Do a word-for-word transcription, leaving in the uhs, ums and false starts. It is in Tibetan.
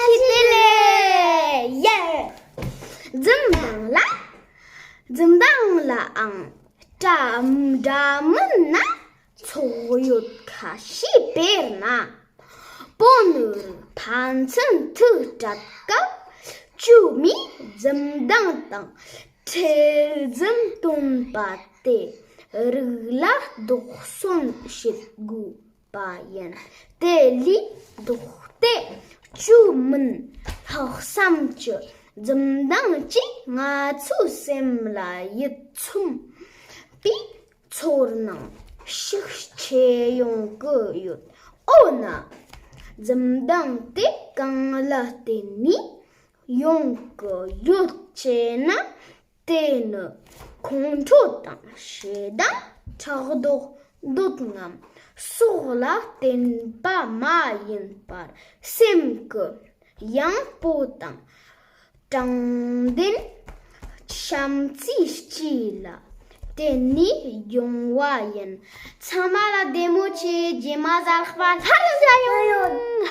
ཞིག་དེ་ལས་ཡ། འཛུམ་མདངས་ལ། འཛུམ་མདངས་ལའང་འདྲ་འདྲ་མིན་ན་ཚོགས་ཡོད་ཁ་ཤས། དཔེར་ན། བོད་ནུབ་ཕན་ཚུན་ཐུག་འཕྲད་སྐབས། ཇོ་མོས་འཛུམ་མདངས་དང་ཁྲེལ་འཛུམ་སྟོན་པ་དེ་རིགས་ལ་དོགས་ཟོན་བྱེད་དགོས་པ་ཡིན། དེ་ལས་ལྡོག་སྟེ་ཇོ་མོའི་ལྷག་བསམ་གྱི་འཛུམ་མདངས་ཀྱིས་ང་ཚོའི་སེམས་ལ་ཡིད་ཚིམ་པའི་ཚོར་སྣང་ཞིག་སྐྱེ་ཡོང་གི་ཡོད། འོ་ན། འཛུམ་མདངས་དེ་གང་ལ་བརྟེན་ནས་ཡོང་གི་ཡོད་ཅེ་ན། དེ་ནི་ཁོང་ཁྲོ་དང་ཞེ་སྡང་ཕྲག་དོག་འདོད་རྔམ་སོགས་ལ་བརྟེན་པ་མ་ཡིན་པར། སེམས་ཀྱི་ཡངས་པོ་དང་དྲང་བདེན་བྱམས་བརྩེའི་སྤྱི་ལ་བརྟེན་ནས་ཡོང་བ་ཡིན། ཚང་མ་ལ་བདེ་མོ་བྱོས། རྗེས་མ་གཟའ་ལྷག་པ་སླར་མཇལ་ཡོང་།